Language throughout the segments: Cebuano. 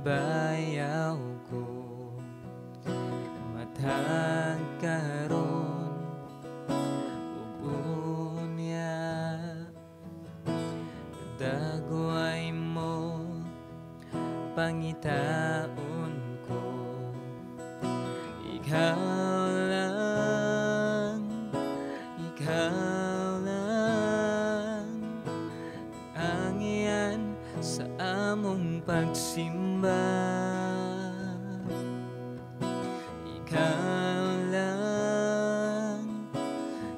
Ibayaw ko. Matag karon ug unya, dagway mo pangitaon ko. Ikaw lang, ikaw lang ang iyan sa among pagsimba. Ikaw lang,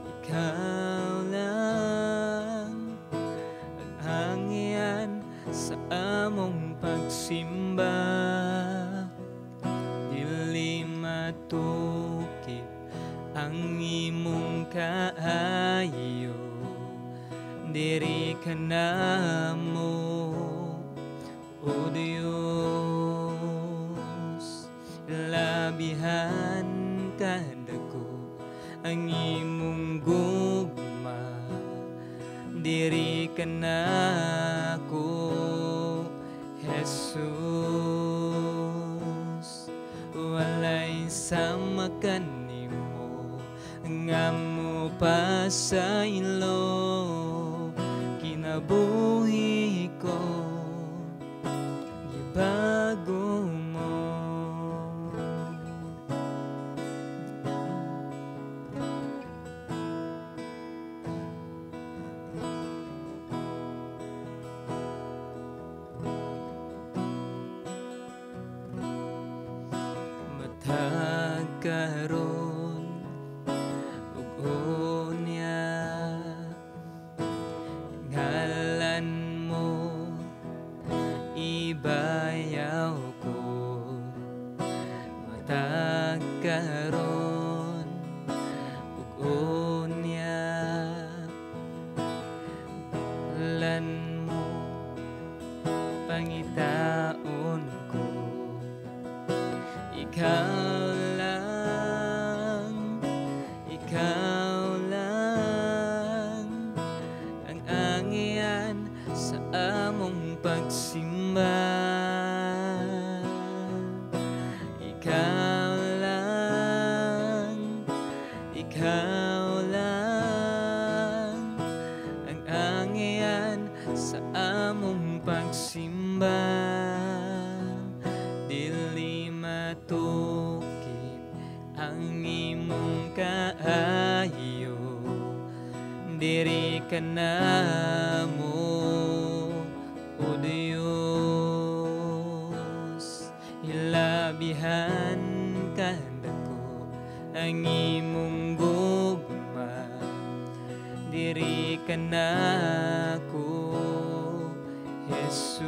ikaw lang ang iyan sa among pagsimba. Dili matukip ang imong kaayo, diri ka namo, O Diyos. Labihan kadako ang imong gugma, diri ka nako, Jesus. Walay sama kanimo nga mo pasaylo, kinabuhi ko gibago mo. Matag karon ug unya, ngalan mo ibayaw ko. Matag karon ug unya, ngalan mo pangitaon ko. Ikaw lang, ikaw lang ang angian sa among pagsimba. Ikaw lang, ikaw lang ang angian sa among pagsimba. Dili matukip ang imong kaayo, diri ka namo, O Diyos. Hilabihan kadako ang imong gugma, diri ka nako, Jesus.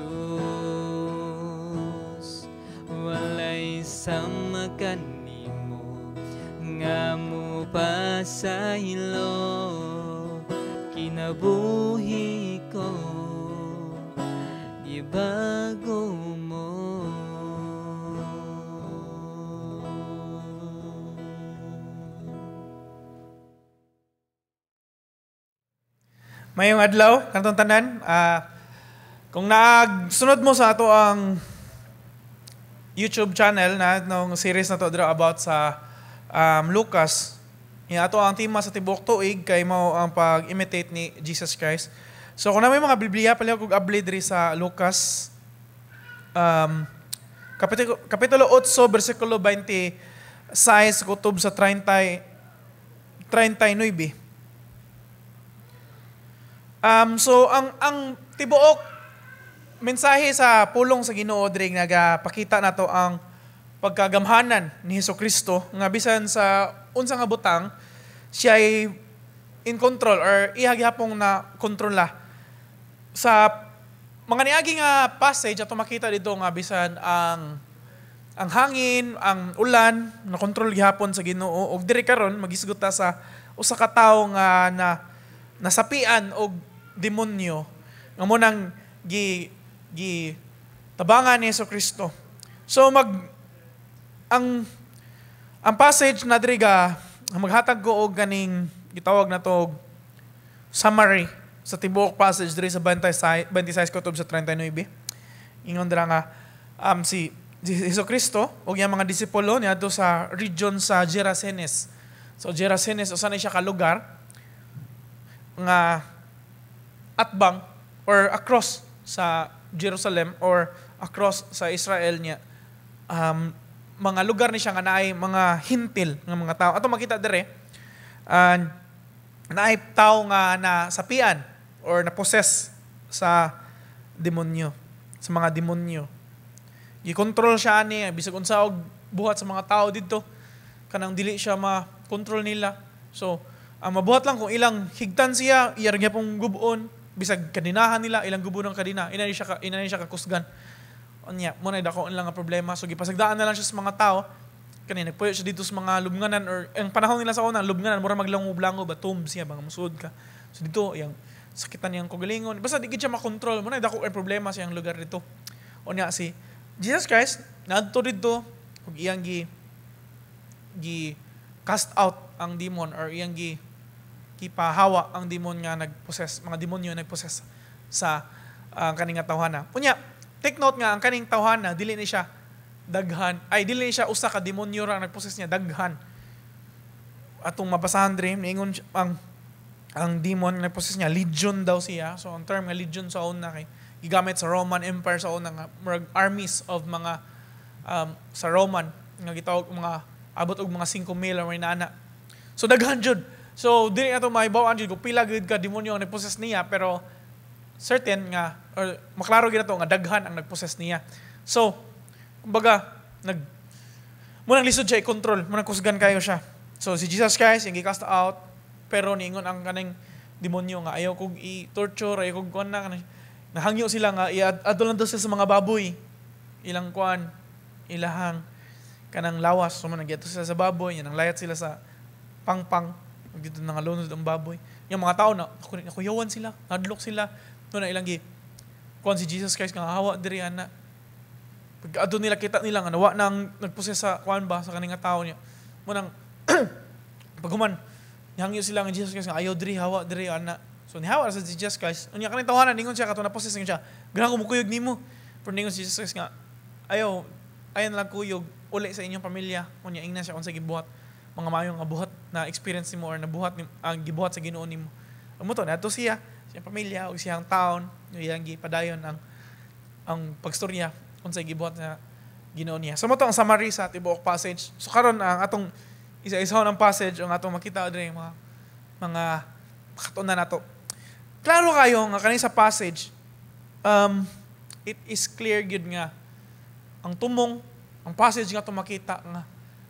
Walay sama kanimo nga mo pasaylo, kinabuhi ko gibago mo. Mayong adlaw kanatong tanan, kung nagsunod mo sa ato ang YouTube channel na nung series na to dira about sa Lucas, nga ato ang tema sa tibuok tuig kay mao ang pag-imitate ni Jesus Christ. So kung na may mga Biblia, palihog og abli diri sa Lucas kapitulo 8 bersikulo 26 kutob sa 39. So ang tibuok mensahe sa pulong sa Ginoo diri nagapakita nato ang pagkagamhanan ni Hesukristo nga bisan sa unsa nga butang siya ay in control or iya gihapong na kontrola. Sa mga niagi nga passage ato makita dito nga bisan ang hangin, ang ulan na kontrol gihapon sa Ginoo, og diri karon magisgot ta sa usa ka tawo nga na nasapian og demonyo nga mo nang gi tabangan ni Hesukristo. So ang passage na diri ga maghatag ko og ganing gitawag na to og summary sa tibuok passage diri sa 26 kutob sa 39. Ingon dira nga Si Jesu Kristo ug iyang mga disipulo niadto sa region sa Gerasenes. So Gerasenes, usa ni siya ka lugar nga atbang or across sa Jerusalem or across sa Israel niya. Mga lugar ni siya nga naay mga hintil nga mga tao. Ato makita dire, and naay tao nga na sapian or na possess sa demonyo, sa mga demonyo. Gikontrol siya ani, bisag unsa og buhat sa mga tao didto, kanang dili siya ma-control nila. So, ang mabuhat lang kung ilang higtan siya, iya ra gyapong gub-on, bisag kadinahan nila, ilang gub-on ang kadina, ina ni siya kakusgan. Unya, mo na dako lang nga problema. So gipasagdaan na lang siya sa mga tao. Kani nagpuyo siya dito sa mga lubnganan or ang panahon nila sa una, lubnganan mura maglangob-langob ba, tombs siya bang musuod ka. So dito yang sakitan niyang kagalingon. Basta di gid siya makontrol. Mo na dako ang problema sa iyang lugar dito. Unya si Jesus Christ naadto didto ug iyang gi cast out ang demon or iyang gi gipahawa ang demon nga nagpossess, mga demonyo nagpossess sa kaning nga tawhana. Unya, take note nga ang kaning tawhana dili ni siya daghan, ay dili ni siya usa ka demonyo ra ang nagpossess niya, daghan. Atong mabasahan diri, niingon ang demon nga nagpossess niya, legion daw siya. So ang term nga legion sa una kay gigamit sa Roman Empire sa una nga murag armies of mga sa Roman nga gitawag mga abot og mga 5,000 or may nana. So daghan jud. So dili nato mahibaw-an jud kung pila gud ka demonyo ang nagpossess niya, pero certain nga or maklaro gyud nato nga daghan ang nagpossess niya. So kumbaga nag munang lisod siya i-control, munang kusgan kayo siya. So si Jesus Christ yung gi-cast out, pero niingon ang kaning demonyo nga ayaw kog i-torture, ayaw kog kuan na kanang nahangyo sila nga i-adto lang daw sila sa mga baboy. Ilang kuan, ilahang kanang lawas. So man nagyadto sila sa baboy, yan ang layat sila sa pangpang. Dito nangalunod ang baboy. Yung mga tao na nakuyawan sila, nadlok sila. No na ilang gi kuan si Jesus Christ nga hawa diri ana. Pag adto nila, kita nila nga nawa nang nagpossess sa kuan ba sa kaning nga tao niya. Mo nang paghuman nihangyo sila nga Jesus Christ nga ayaw diri, hawa diri ana. So nihawa sa si Jesus Christ. Unya kaning tawanan ningon siya kato na possess, ningon siya, "Ganahan ko mukuyog nimo." Pero ningon si Jesus Christ nga ayaw, ayaw na lang kuyog, uli sa inyong pamilya. Unya ingnan siya kung sa gibuhat mga maayong nga buhat na experience nimo or nabuhat ni, ang gibuhat sa Ginoo nimo. Amo to nato siya, siyang pamilya ug siyang town, iyang gipadayon ang pagstorya unsay gibuhat na Ginoo niya. So mo to ang summary sa tibuok passage. So karon ang atong isa-isa ng passage ang atong makita diri mga makatunan nato. Klaro kayo nga kani sa passage, it is clear gyud nga ang tumong ang passage nga atong makita nga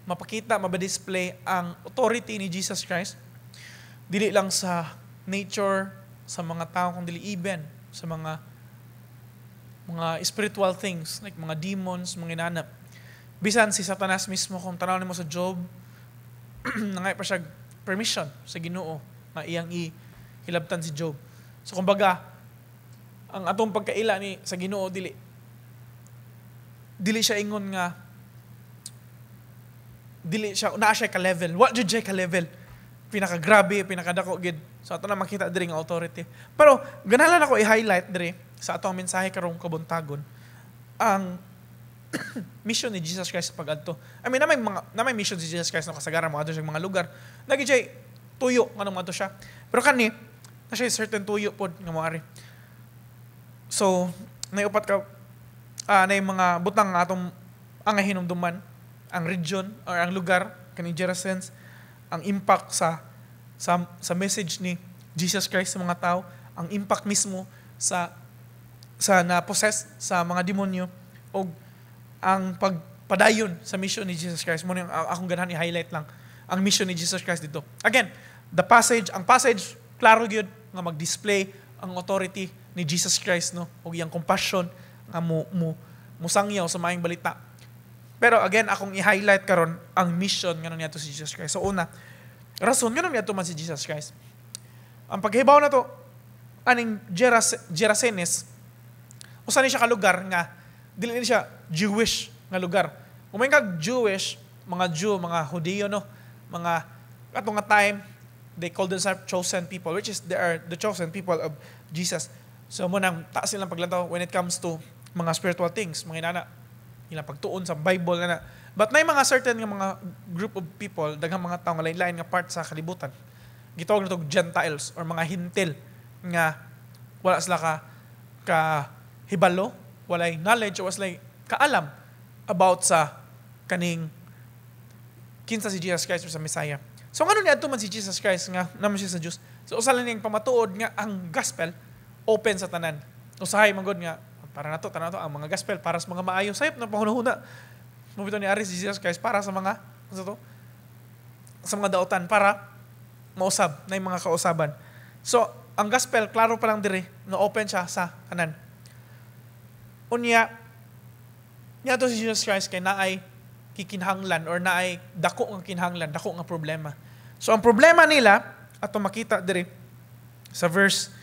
mapakita, mabadisplay ang authority ni Jesus Christ dili lang sa nature, sa mga tao, kung dili even sa mga spiritual things like mga demons, mga inanap. Bisan si Satanas mismo, kung tanaw nimo sa Job, nangay pa siya permission sa Ginoo nga iyang i-hilabtan si Job. So kumbaga, ang atong pagkaila ni sa Ginoo, dili siya ingon nga dili siya naa siya ka level. Wa jud siya ka level. Pinakagrabe, pinakadako gid. So ato na makita diri nga authority. Pero ganahan ako i-highlight diri sa atong mensahe karong kabuntagon ang mission ni Jesus Christ sa pag-adto. I mean, na may mission si Jesus Christ no, kasagaran mo adto siya mga lugar. Nagi siya tuyo nganong moadto siya. Pero kani na siya certain tuyo pod nga moari. So, nay upat ka nay mga butang nga atong ang hinumduman: ang region or ang lugar kaning Gerasenes, ang impact sa message ni Jesus Christ sa mga tao, ang impact mismo sa na-possess sa mga demonyo o ang pagpadayon sa mission ni Jesus Christ. Mo yung akong ganahan i-highlight lang ang mission ni Jesus Christ dito. Again, the passage, ang passage klaro gyud nga mag-display ang authority ni Jesus Christ, no, ug iyang compassion nga mo mo musangyaw sa maayong balita. Pero again, akong i-highlight karon ang mission nganong niadto si Jesus Christ. So una, rason nganong niadto man si Jesus Christ. Ang paghibaw na to, aning Gerasenes, usa ni siya ka lugar nga dili ni siya Jewish nga lugar. Kung may kag Jewish, mga Jew, mga Hudiyo, no, mga ato nga time, they call themselves chosen people, which is they are the chosen people of Jesus. So mo nang taas silang paglantaw when it comes to mga spiritual things, mga inana. Ilang pagtuon sa Bible nga na. But nay mga certain nga mga group of people, daghang mga tawo nga lain-lain nga part sa kalibutan. Gitawag nato Gentiles or mga Hintil nga wala sila ka hibalo, walay knowledge o walay kaalam about sa kaning kinsa si Jesus Christ or sa Messiah. So ngano niadto man si Jesus Christ nga naman siya sa Jews? So usa lang niyang pamatuod nga ang gospel open sa tanan. Usahay man gud nga para nato, tanan nato ang mga gospel para sa mga maayo, sayop na panghunahuna. Mao bitaw ni ari si Jesus Christ para sa mga, ano to? Sa mga dautan para mausab na yung mga kausaban. So ang gospel klaro pa lang diri nga open siya sa tanan. Unya niadto si Jesus Christ kay naay kikinhanglan or naay dako nga kinhanglan, dako nga problema. So ang problema nila ato makita diri sa verse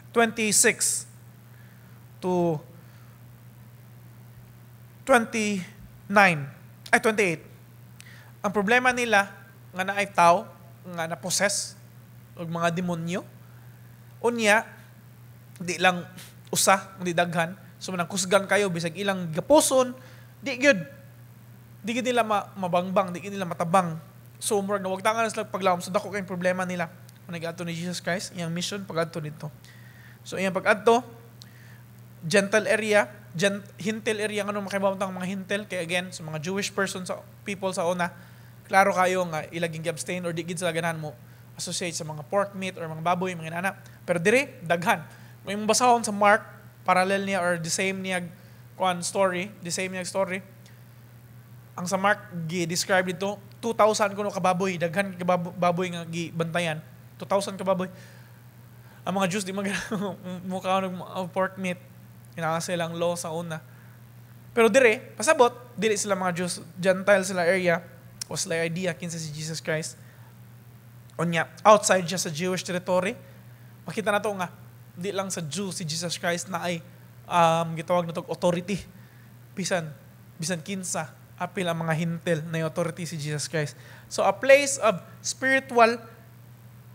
26 to 29 ay 28. Ang problema nila nga naay tao nga na-possess og mga demonyo. Unya di lang usa, di daghan. So manang kusgan kayo bisag ilang gapuson, di gyud. Di gyud nila mabangbang, di gyud nila matabang. So murag nawagtangan sila paglawom, so dako kayong problema nila. Kung nag-adto ni Jesus Christ, iyang mission pag-adto dito. So iyang pag-adto, gentle area, Hintil area, ngano makaibaw ang mga Hintil kay again sa mga Jewish person, sa people sa una, klaro kayo nga ilaging abstain or di gid sila ganahan mo associate sa mga pork meat or mga baboy, mga inana. Pero dire daghan. May imong basahon sa Mark, parallel niya or the same niya kuan story, the same niya story. Ang sa Mark gi-describe dito 2,000 kuno ka baboy, daghan ka baboy nga gibantayan. 2,000 ka baboy. Ang mga Jews di man mukha og pork meat. Kinahanglan silang law sa una. Pero dire, pasabot, dili sila mga Jews, Gentile sila area, was sila idea kinsa si Jesus Christ. Unya, outside siya sa Jewish territory. Makita na to nga, di lang sa Jew si Jesus Christ na ay gitawag na to authority. Bisan kinsa, apil ang mga Hintil na authority si Jesus Christ. So a place of spiritual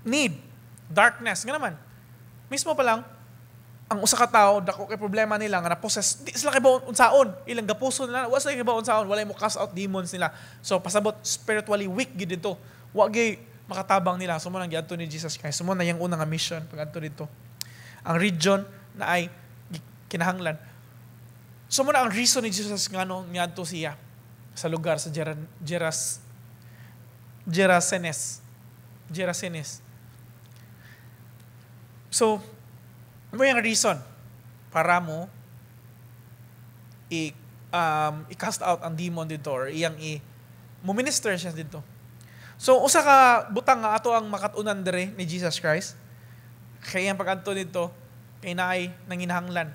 need, darkness. Nga naman, mismo pa lang, ang usa ka tawo dako kay problema nila nga na-possess, di sila kay unsaon, ilang gapuso nila, wa sila kay unsaon, walay mo cast out demons nila. So pasabot spiritually weak gid dito. Wa gyud makatabang nila. So mo nang giadto ni Jesus Christ. So mo na yang una nga mission pag-adto dito. Ang region na ay kinahanglan. So mo na ang reason ni Jesus ngano niadto siya sa lugar sa Gerasenes. Gerasenes. So, mo yung reason para mo i-cast out ang demon dito or iyang i mo minister siya dito. So usa ka butang nga ato ang makat-unan dire ni Jesus Christ kay iyang pag-adto dito kay naay nanginahanglan.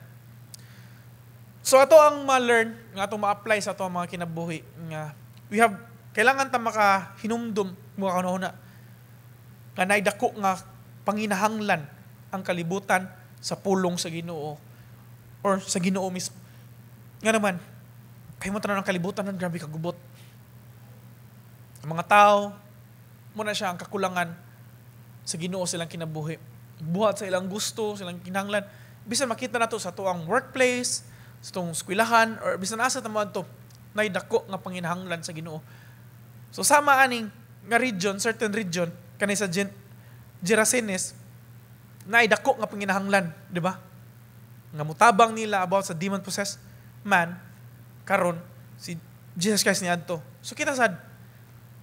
So ato ang ma-learn nga atong ma-apply sa ato ang mga kinabuhi nga we have kailangan ta makahinumdum mga kanahuna nga naay dako nga panginahanglan ang kalibutan sa pulong sa Ginoo or sa Ginoo mismo. Nga naman, kay mo tanan ang kalibutan ng grabe kagubot. Ang mga tao, muna siya ang kakulangan sa Ginoo silang kinabuhi. Buhat sa ilang gusto, silang kinahanglan. Bisan makita nato sa tuang workplace, sa tuang eskwelahan, or bisan asa ta moadto, nay dako nga panginahanglan sa Ginoo. So sama aning nga region, certain region, kani sa Gerasenes, naay dako nga panginahanglan, di ba? Nga mutabang nila about sa demon possessed man, karon si Jesus Christ niadto. So kita sad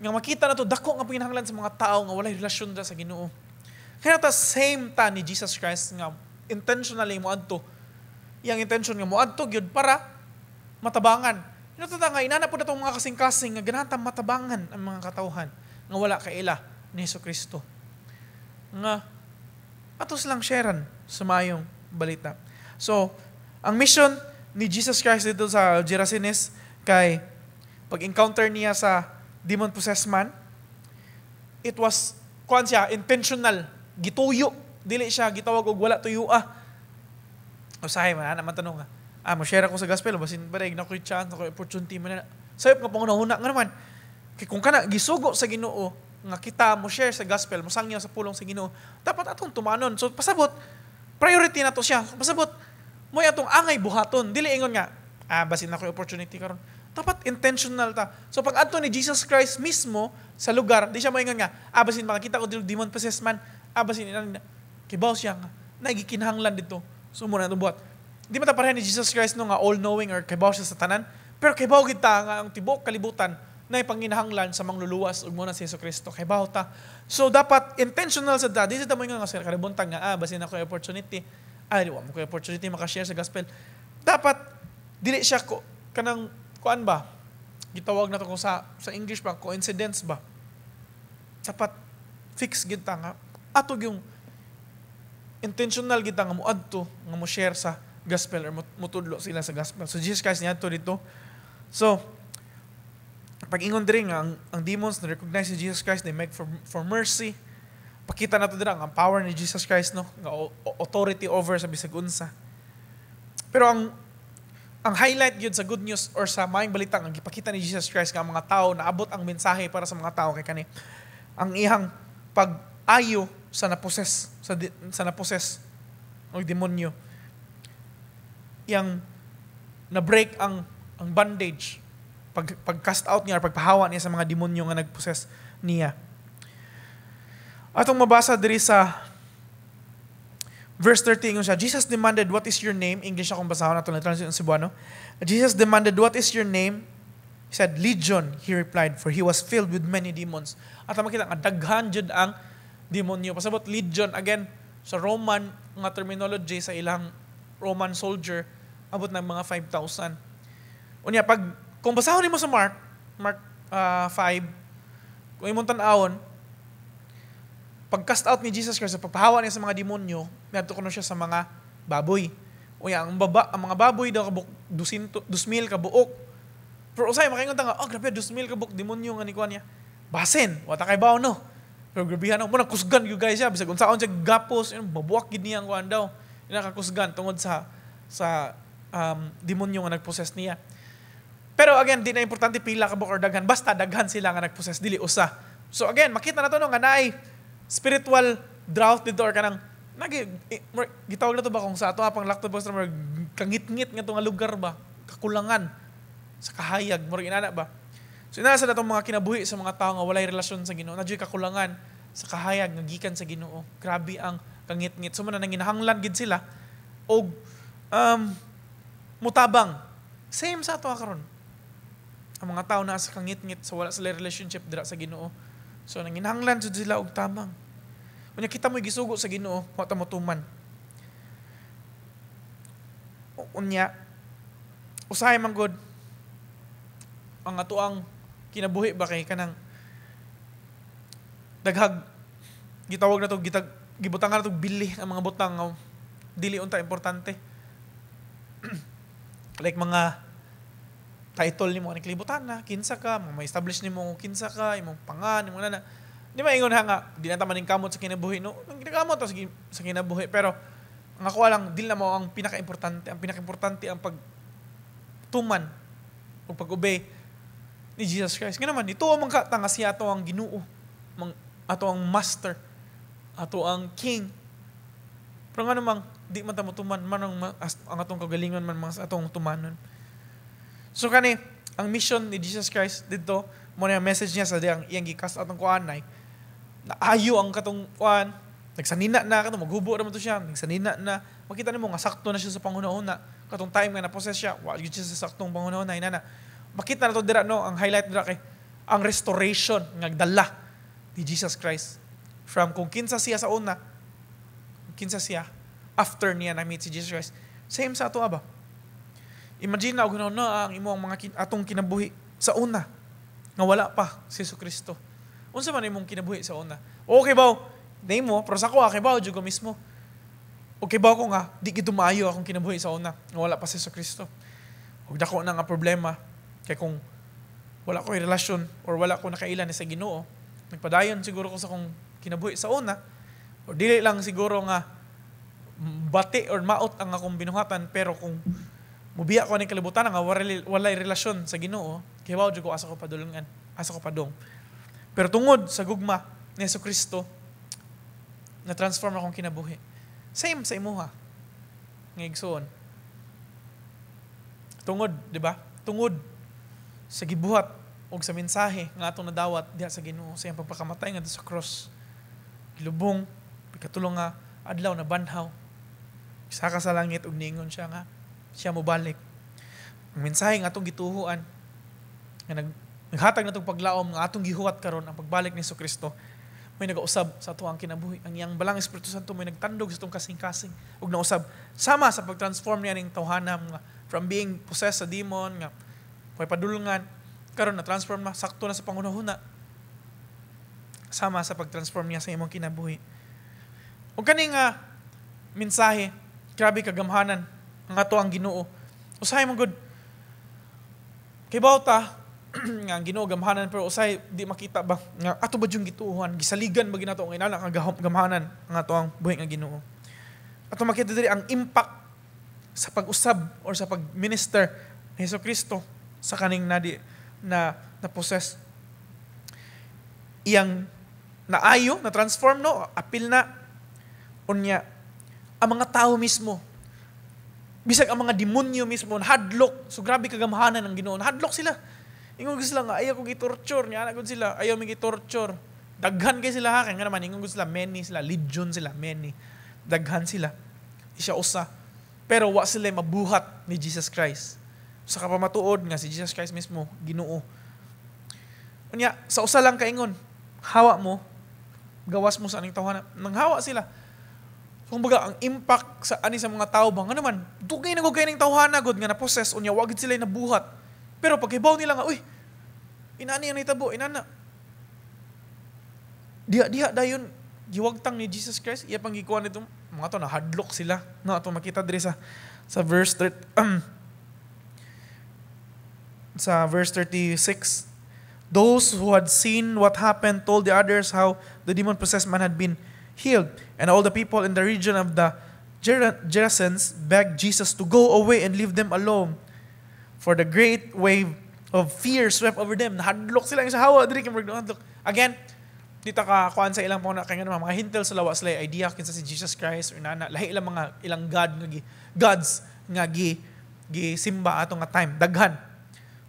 nga makita na to dako nga panginahanglan sa mga tao nga walay relasyon ra sa Ginoo. Kaya ta same ta ni Jesus Christ nga intentionally moadto. Iyang intention nga moadto gyud para matabangan. Ino ta nga inana pud atong mga kasing-kasing nga ganahan ta matabangan ang mga katawhan nga wala kaila ni Jesucristo. Nga atos lang sharean sa maayong balita. So, ang mission ni Jesus Christ dito sa Gerasenes kay pag-encounter niya sa demon-possessed man, it was, kuan siya, intentional, gituyo. Dili siya gitawag og wala tuyua. Usahay man, naman tanong nga. Mo share ako sa gospel, basin bareg na ko'y chance, na ko'y opportunity man na. Sayop nga pangunahuna nga naman. Kay kung kana gisugo sa Ginoo nga kita mo share sa gospel, mo sangyaw sa pulong sa Ginoo, dapat atong tumanon. So pasabot, priority na to siya. Pasabot, mo'y atong angay buhaton. Dili ingon nga, Ah, basin na ko opportunity karon. Dapat intentional ta. So pag adto ni Jesus Christ mismo sa lugar, di siya moingon nga, "Ah, basin makakita ko demon possessed man. Ah, basin ina." Kibaw siya nga nagikinahanglan dito. So mo na itong buhat. Di man ta pareha ni Jesus Christ, no, nga all-knowing or kibaw siya sa tanan. Pero kibaw gid ta nga ang tibuok kalibutan na panginahanglan sa mangluluwas ug mo na si Jesu Kristo. Kibaw ta. So dapat intentional sa ta. Di sa ta moingon nga sir kalibutan nga, "Ah, basin ako opportunity. Ah, di wa mo ko opportunity makashare sa gospel." Dapat dili siya ko kanang kuan ba? Gitawag na to kung sa English ba, coincidence ba? Dapat fix gid ta nga ato yung intentional gid ta nga moadto nga mo share sa gospel or mutudlo sila sa gospel. So Jesus Christ niadto dito. So pag ingon diri nga ang demons na recognize si Jesus Christ, they beg for mercy. Pakita nato dira ang power ni Jesus Christ, no, nga authority over sa bisag unsa. Pero ang highlight yun sa good news or sa maayong balita nga gipakita ni Jesus Christ nga ang mga tao naabot ang mensahe para sa mga tao kay kani ang iyang pag-ayo sa na-possess og demonyo, iyang na break ang bandage pag cast out niya or pagpahawa niya sa mga demonyo nga nagpossess niya. Atong mabasa diri sa verse 30, ingon siya, Jesus demanded, "What is your name?" English akong basahon, ato na translate sa Cebuano. Jesus demanded, "What is your name?" He said, "Legion," he replied, for he was filled with many demons. At makita nga daghan jud ang demonyo. Pasabot legion, again, sa Roman nga terminology sa ilang Roman soldier, abot ng mga 5,000. Unya, pag, kung basahon nimo sa Mark 5, kung imong tan-awon, pag cast out ni Jesus Christ, pagpahawa niya sa mga demonyo, miadto kuno siya sa mga baboy. Unya, ang mga baboy daw kabuk, dusinto, 2,000 ka buok. Pero usay makaingon ta nga, "Oh, grabe, 2,000 ka buok demonyo nga ni kuan niya." Basin, wa ta kay bawo, no. Pero grabehan no, mo kusgan you guys siya, bisag unsaon siya gapos, yun, mabuak gid niya ang kuan daw. Nakakusgan tungod sa demonyo nga nagpossess niya. Pero again, di na importante pila ka buok or daghan, basta daghan sila nga nagpossess, dili usa. So again, makita na to, no, nga naay spiritual drought dito or kanang nagi gitawag na to ba kung sa ato pang lakto ba sa kangit-ngit nga to nga lugar ba, kakulangan sa kahayag, murag inana ba. So inana sa natong mga kinabuhi sa mga tao nga walay relasyon sa Ginoo, na kakulangan sa kahayag nga gikan sa Ginoo. Grabe ang kangit-ngit. So man nanginahanglan gid sila og mutabang. Same sa ato karon, ang mga tao na sa kangit-ngit sa wala sila relationship dira sa Ginoo. So nanginahanglan jud sila og tabang. Unya kita mo gisugo sa Ginoo, wa ta motuman. Unya usahay man gud ang ato ang kinabuhi ba kay kanang daghag gitawag na to gitag gibutangan na to bili ang mga butang nga dili unta importante, like mga title nimo ani kalibutan na kinsa ka, mga ma-establish nimo kinsa ka, imong pangan, imong nana. Di ba ingon ha nga di na ta kamot sa kinabuhi, no? Nagkamot ta sa kinabuhi, pero ang ako lang, dili na mo ang pinaka-importante. Ang pinaka-importante ang pagtuman o pag-obey ni Jesus Christ. Nga naman, ito ang mga nga siya ato ang Ginoo, mang, ato ang master, ato ang king. Pero nga namang, di man ta motuman man ang atong kagalingon man mga atong tumanon. So kani, ang mission ni Jesus Christ dito, mo na message niya sa diyang iyang gi-cast out ang kuan ay naayo ang katong kuan, nagsanina na katong maghubo ra man to siya, nagsanina na. Makita nimo nga sakto na siya sa panghuna-huna. Katong time nga na-possess siya, wa gyud siya sa saktong panghuna-huna inana. Makita na to dira, no, ang highlight dira kay ang restoration nga dala ni Jesus Christ from kung kinsa siya sa una, kinsa siya after niya na-meet si Jesus Christ. Same sa ato ba? Imagine na og na ang imong mga atong kinabuhi sa una nga wala pa si Jesu Kristo. Unsa man imong kinabuhi sa una? Okay ba? Name mo, pero sa ako, kay ba jud ko mismo. Okay ba ko nga di gid maayo akong kinabuhi sa una nga wala pa si Jesu Kristo. Ug dako na nga problema kay kung wala ko relasyon or wala ko nakaila ni sa Ginoo, nagpadayon siguro ko sa akong kinabuhi sa una or dili lang siguro nga bati or maot ang akong binuhatan, pero kung mubiya ko ning kalibutan nga walay relasyon sa Ginoo, kibaw jud ko asa ko padulungan, asa ko padung. Pero tungod sa gugma ni Jesu Kristo, na-transform akong kinabuhi. Same sa imuha nga igsuon. Tungod, di ba? Tungod sa gibuhat og sa mensahe nga atong nadawat diha sa Ginoo sa iyang pagpakamatay ngadto sa cross. Gilubong, ikatulong nga adlaw na banhaw. Saka sa langit ug niingon siya nga siya mobalik. Ang mensahe nga atong gituhuan nga naghatag natong paglaom nga atong gihuwat karon, ang pagbalik ni Kristo, may nagausab sa ato ang kinabuhi. Ang iyang Balang Espiritu Santo may nagtandog sa atong kasing-kasing ug nausab sama sa pag-transform niya ning tawhana nga from being possessed sa demon nga may padulngan, karon na transform na, sakto na sa pangunahuna sama sa pag-transform niya sa imong kinabuhi. Ug kani nga mensahe, grabe kagamhanan ang ato ang Ginoo. Usahay man gud kay ta nga ang Ginoo gamhanan, pero usahay di makita ba nga ato ba yung gituohan, gisaligan ba ginato ang inana nga gamhanan ang ato ang buhi nga Ginoo. Ato makita diri ang impact sa pag-usab or sa pag-minister ni Hesus Kristo sa kaning nadi na na possess. Iyang naayo, na transform, no, apil na. Unya ang mga tao mismo, bisag ang mga demonyo mismo, hadlok. So grabe kagamhanan ng Ginoo, hadlok sila. Ingon sila nga ayaw ko gi-torture niya, ana sila, ayaw mi gi-torture. Daghan kay sila ha, kay nga naman ingon sila many sila, legion sila, many. Daghan sila. Siya usa. Pero wa sila mabuhat ni Jesus Christ. Sa kapamatuod nga si Jesus Christ mismo Ginoo. Unya sa usa lang kaingon, "Hawa mo, gawas mo sa aning tawhana." Nanghawa sila. Kumbaga, ang impact sa ani sa mga tao ba, nga naman, dugay na kay ning tawhana gud nga na-possess, unya wa gid sila nabuhat. Pero paghibaw nila nga, uy, inani ang nahitabo, inana. Diha diha dayon giwagtang ni Jesus Christ, iya pang gikuha nito mga to, nahadlok sila. No, ato makita diri sa verse 30, sa verse 36. Those who had seen what happened told the others how the demon possessed man had been healed. And all the people in the region of the Gerasenes begged Jesus to go away and leave them alone. For the great wave of fear swept over them. Nahadlok sila sa hawa diri kay nahadlok. Again, di ta ka kuan sa ilang panguna kay nga naman, mga hintel sa lawa sila idea kinsa si Jesus Christ or nana lahi ilang mga ilang god nga gi, gods nga gi gisimba ato nga time, daghan.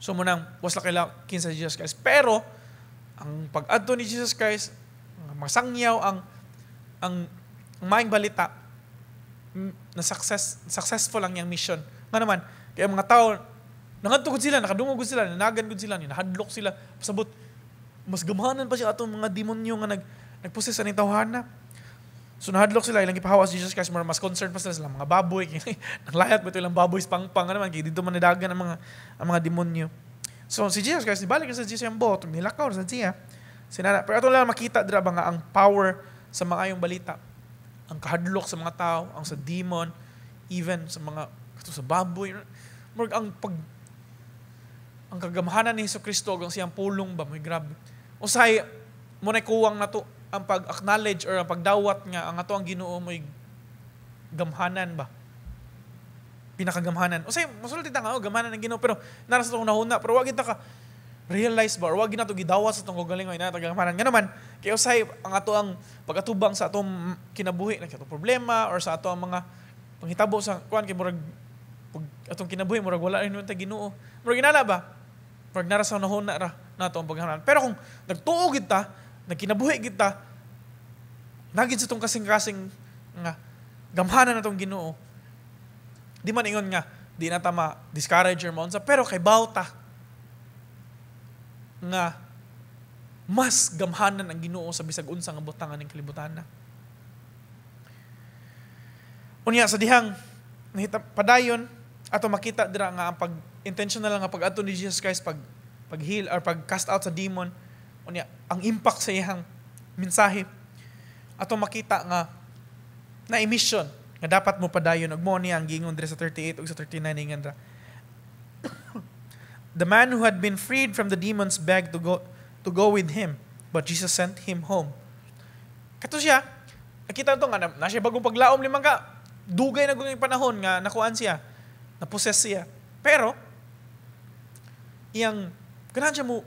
So mo nang was la kaila kinsa si Jesus Christ. Pero ang pag-adto ni Jesus Christ, masangyaw ang maayong balita na successful ang iyang mission. Nga naman, kaya mga tao nangadto gud sila, nakadungog gud sila, nanagan gud sila, nahadlok sila. Pasabot mas gamhanan pa siya atong mga demonyo nga nagpossess sa tawhana. So nahadlok sila, ilang gipahawa si Jesus Christ, more mas concerned pa sila sa mga baboy. Nanglayat ba ito ilang baboy sa pangpang, ano man, kay dito man nidagan ang mga demonyo. So si Jesus Christ, nibalik sa Jesus ang boat, nilakaw sa siya. Sinana, pero ato lang makita dira ba nga ang power sa maayong balita. Ang kahadlok sa mga tao, ang sa demon, even sa mga kato sa baboy. Murag ang kagamhanan ni Hesus Kristo ug ang siyang pulong ba, may grabe. Usahay mo na kuwang nato ang pag-acknowledge or ang pagdawat nga ang ato ang Ginoo mo'y gamhanan ba. Pinakagamhanan. Usahay mosulti ta nga, oh, gamhanan ng Ginoo, pero nara sa atong nahuna, pero wa gid ta ka realize ba or wa gid nato gidawat sa atong kaugalingon ina gamhanan. Nga naman kay usahay ang ato ang pag-atubang sa atong kinabuhi, nagka problema or sa ato ang mga panghitabo sa kuan, kay murag pag atong kinabuhi murag wala rin ta Ginoo. Murag inana ba? Murag nara sa nahuna ra nato ang paghanan. Pero kung nagtuo gid ta, nagkinabuhi gid ta, nagid sa tong kasing-kasing nga gamhanan natong Ginoo. Di man ingon nga di na ta ma-discourage or maunsa, pero kay ta nga mas gamhanan ang Ginoo sa bisag unsa nga butang aning kalibutan na. Unya sa dihang nahita padayon, ato makita dira nga ang pag intentional nga pag-adto ni Jesus Christ, pag pag-heal or pag cast out sa demon, unya ang impact sa iyang mensahe, ato makita nga na mission nga dapat mo padayon ug mo niya ang giingon diri sa 38 ug sa 39. Ingon ra, "The man who had been freed from the demons begged to go with him, but Jesus sent him home." Kato siya, nakita to nga na siya bagong paglaom limang ka dugay na gud panahon nga nakuan siya, na-possess siya. Pero iyang ganahan siya mo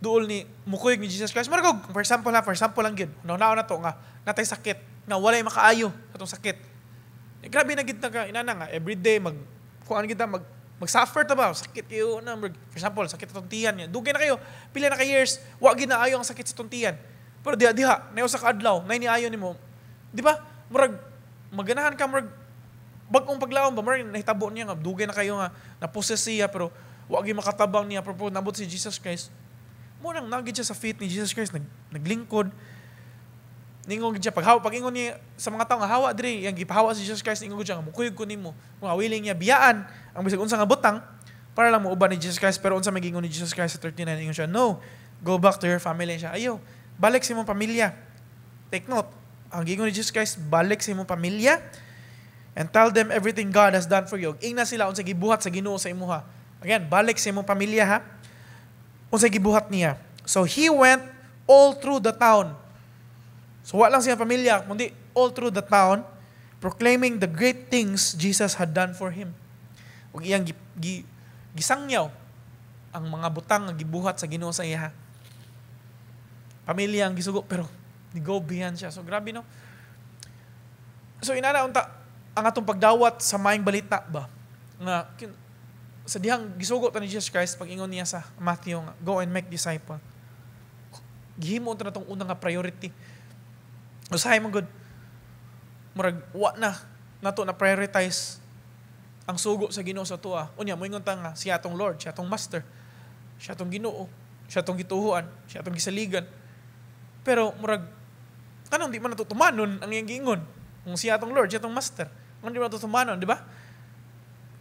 duol ni mukuyog ni Jesus Christ. Maragog, for example ha, for example lang gyud. Nauna na to nga natay sakit nga walay makaayo atong sakit. Eh, grabe na gid na ka inana nga everyday mag kuan gid mag Mag-suffer ta ba? Sakit kayo na. For example, sakit sa tuntian niya. Dugay na kayo. Pila na ka years, wa ginaayo ang sakit sa tuntian. Pero diha diha, nayo sa kaadlaw, nay niayo nimo. Di ba? Murag maganahan ka, murag bag-ong paglaom ba, murag nahitabo niya nga dugay na kayo nga na-possess siya pero wa gyud makatabang niya, pero nabot si Jesus Christ. Mo nang nagid siya sa faith ni Jesus Christ, naglingkod. Ningon gid siya paghawa, pag-ingon niya sa mga tawo nga hawa diri, yang gipahawa si Jesus Christ, ningon gid siya nga mukuyog ko nimo. Kung willing niya biyaan ang bisag unsa nga butang para lang muuban ni Jesus Christ, pero unsa may gingon ni Jesus Christ sa 39? Ingon siya, "No, go back to your family." Siya, ayo, balik sa imong pamilya. Take note, ang gingon ni Jesus Christ, "Balik sa imong pamilya and tell them everything God has done for you." Ingna sila unsa gibuhat sa Ginoo sa imuha. Again, balik sa imong pamilya ha. Unsa gibuhat niya. So he went all through the town. So wa lang siya pamilya, kundi all through the town, proclaiming the great things Jesus had done for him. Ug iyang gisangyaw ang mga butang nga gibuhat sa Ginoo sa iya. Pamilya ang gisugo pero ni go beyond siya. So grabe, no. So inana unta ang atong pagdawat sa maayong balita ba nga sa dihang gisugo ta ni Jesus Christ, pag-ingon niya sa Matthew nga, "Go and make disciple." Gihimo unta na tong unang nga priority. Usahay man gud murag wa na nato na prioritize ang sugo sa Ginoo sa tuwa. Unya moingon ta nga siya atong Lord, siya atong Master, siya atong Ginoo, siya atong gituhuan, siya atong gisaligan. Pero murag kanang di man nato tumanon ang iyang giingon. Kung siya atong Lord, siya atong Master, kung di man nato tumanon, di ba?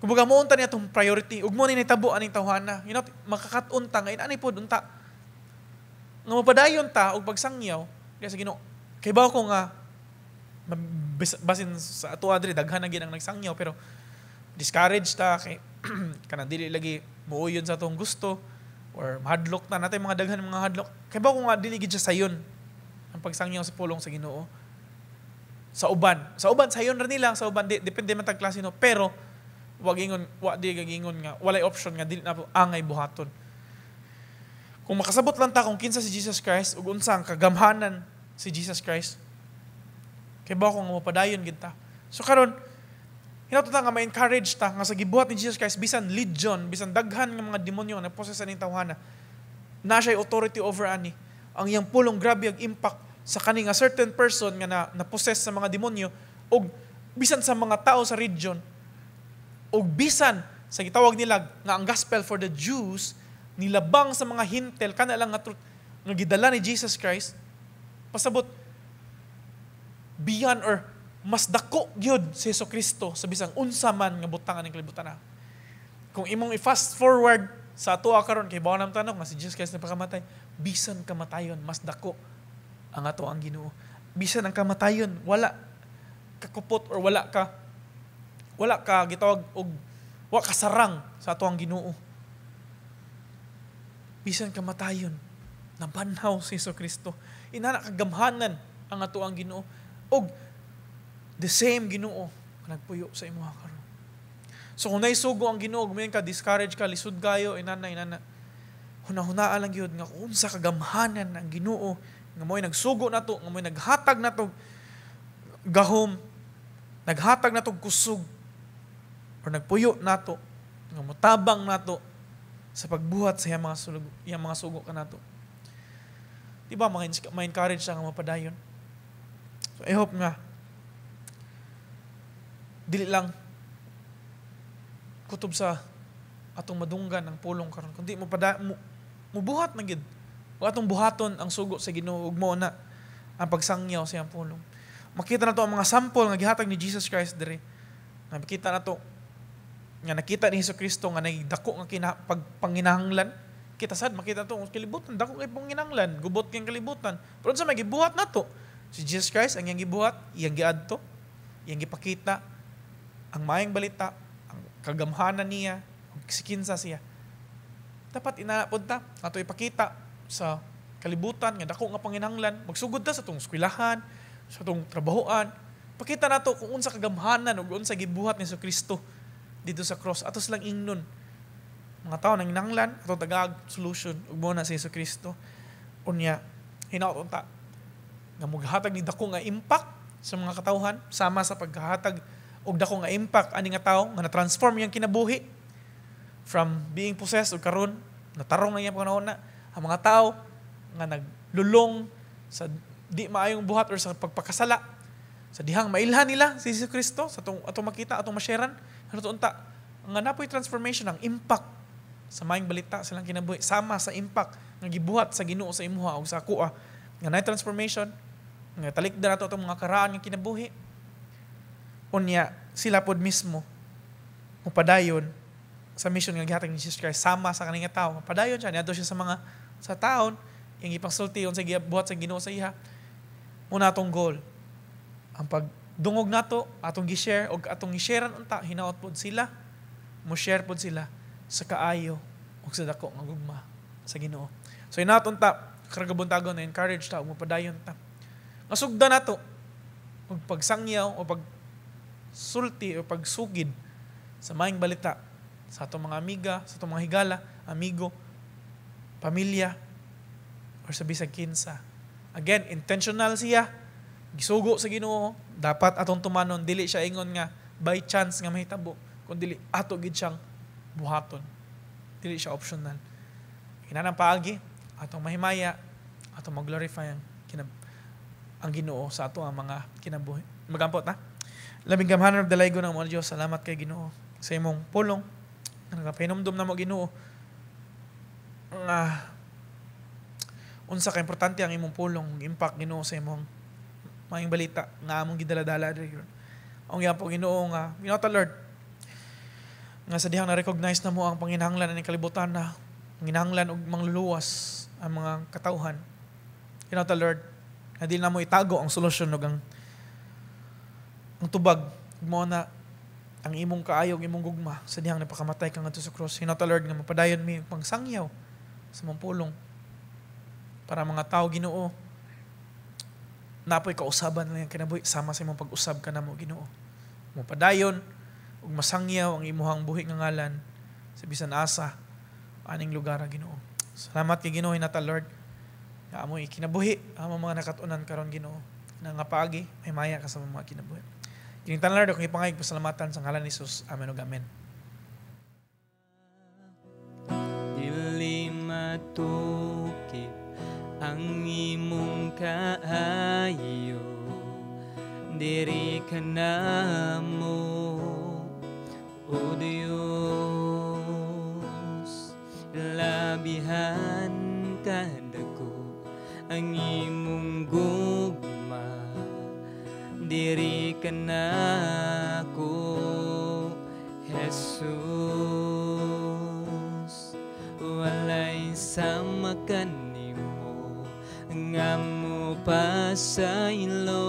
Kumbaga mo unta niya atong priority ug mo ni nahitabo aning tawhana. Makakat-on ta nga inani pod unta nga mapadayon ta og pagsangyaw kaya sa Ginoo. Kay bawo ko nga basin sa ato adri daghan na gid ang nagsangyaw pero discouraged ta kay kanang dili lagi muuyon sa atong gusto or mahadlok na natin mga daghan mga hadlok. Kay bawo ko nga dili gid siya sayon ang pagsangyaw sa pulong sa Ginoo. Sa uban sayon ra nila, sa uban di, depende man tag klase, no, pero wag ingon, wa di gagingon nga walay option nga dili na po angay buhaton. Kung makasabot lang ta kung kinsa si Jesus Christ ug unsa ang kagamhanan si Jesus Christ, kay ba kung mapadayon gid ta. So karon hinato ta nga ma-encourage ta nga sa gibuhat ni Jesus Christ, bisan legion, bisan daghan nga mga demonyo nga nagposes aning tawhana, na siya authority over ani. Ang iyang pulong, grabe ang impact sa kani nga certain person nga na na-possess sa mga demonyo og bisan sa mga tao sa region og bisan sa gitawag nila nga ang gospel for the Jews, nilabang sa mga Hintel kana lang nga truth nga gidala ni Jesus Christ. Pasabot beyond or mas dako gyud si Hesus Kristo sa bisang unsa man nga butang aning kalibutan na. Kung imong i-fast forward sa ato karon, kay bawo nam tanong nga si Jesus Christ napakamatay, bisan kamatayon mas dako ang ato ang Ginoo. Bisan ang kamatayon wala kakupot or wala ka gitawag og wa kasarang sa ato ang Ginoo. Bisan kamatayon nabanhaw si Hesus Kristo. Inana kagamhanan ang ato ang Ginoo og the same Ginoo nga nagpuyo sa imuha karon. So kung naisugo ang Ginoo, gumayon ka, discourage ka, lisod kayo, inana, inana. Hunahunaan lang gyud nga kung unsa kagamhanan ang Ginoo nga mo'y nagsugo nato, nga mo'y naghatag nato gahom, naghatag nato kusog or nagpuyo nato nga motabang nato sa pagbuhat sa iyang mga sugo, iyang mga sugo kanato. Di ba mga ma-encourage siya nga mapadayon? So I hope nga dili lang kutob sa atong madunggan ang pulong karon, kundi mo pada mo, mubuhat na gid ug atong buhaton ang sugo sa Ginoo ug mo na ang pagsangyaw sa iyang pulong. Makita nato ang mga sample nga gihatag ni Jesus Christ diri. Nga makita nato nga nakita ni Hesus Kristo nga nay dako nga kina, pag, panginahanglan. Kita sad makita nato ang kalibutan dako kay panginahanglan, gubot kay kalibutan. Pero unsa may gibuhat nato? Si Jesus Christ, ang iyang gibuhat, iyang giadto, iyang gipakita ang maayong balita, ang kagamhanan niya, ug si kinsa siya. Dapat inana pod ta ato ipakita sa kalibutan nga dako nga panginahanglan. Magsugod ta sa atong eskwelahan, sa atong trabahoan. Pakita nato kung unsa kagamhanan ug unsa gibuhat ni Kristo dito sa cross. Ato silang ingnon. Mga tao nang nanglan, ato tagaag solution ug mo na si Kristo. Unya hinaot unta nga mughatag ni dako nga impact sa mga katawhan sama sa paghatag og dako nga impact ani nga tawo nga na-transform iyang kinabuhi. From being possessed ug karon natarong na iyang panahon na ang mga tao nga naglulong sa di maayong buhat or sa pagpakasala, sa dihang mailhan nila si Jesus Kristo sa atong atong makita, atong ma-sharean ano to unta nga napoy transformation, ang impact sa maayong balita sa ilang kinabuhi sama sa impact nga gibuhat sa Ginoo sa imuha ug sa akoa, nga naay transformation nga talikdan nato atong mga karaan nga kinabuhi. Unya sila pod mismo mopadayon sa mission nga gihatag ni Jesus Christ sama sa kaning nga tawo. Padayon siya, niadto siya sa mga sa taon, iyang ipangsulti unsa gibuhat sa Ginoo sa iya. Muna atong goal ang pagdungog nato, atong gi-share og atong gi-sharean unta, hinaot pod sila mo share pod sila sa kaayo ug sa dako nga gugma sa Ginoo. So hinaot unta karong kabuntagon na encourage ta ug mopadayon ta nga sugdan nato og pagsangyaw o pagsulti o pagsugid sa maayong balita sa atong mga amiga, sa atong mga higala, amigo, pamilya, or sa bisag kinsa. Again, intentional siya. Gisugo sa Ginoo, dapat atong tumanon, dili siya ingon nga by chance nga mahitabo, kun dili ato gid siyang buhaton. Dili siya optional. Kinahanglan paagi atong mahimaya, atong mag-glorify ang Ginoo sa ato ang mga kinabuhi. Magampot na. Labing gamhanan ug dalaygon ng mga Diyos, salamat kay Ginoo sa imong pulong. Nagapahinumdum namo, Ginoo, nga unsa ka importante ang imong pulong, impact, Ginoo, sa imong maayong balita nga among gidaladala diri. Ang po, Ginoo, nga Ginoo Lord, nga sa dihang na-recognize na mo ang panginahanglan ng kalibutan na panginahanglan og mangluluwas ang mga katawhan. Ginoo Lord, nga dili na mo itago ang solusyon ug ang tubag mo na ang imong kaayo, ang imong gugma sa dihang napakamatay ka ngadto sa cross. Hinata Lord nga mapadayon mi pangsangyaw sa imong pulong para mga tao, Ginoo, napoy kausaban lang kinabuhi sama sa imong pag-usab ka namo, Ginoo. Mopadayon ug masangyaw ang imuhang buhi nga ngalan sa bisan asa aning lugar, Ginoo. Salamat kay Ginoo, hinata Lord, nga amoy kinabuhi among mga nakatunan karon, Ginoo, na nga paagi may maya ka sa mga kinabuhi. Kining tanan, Lord, akong ipangayog pasalamatan sa ngalan ni Jesus. Amen ug amen. Dili matukib ang imong kaayo, diri ka namo, O Dios. Labihan kadako ang imong gugma, diri ka nako, Jesus. Walay sama kanimo nga mo pasaylo.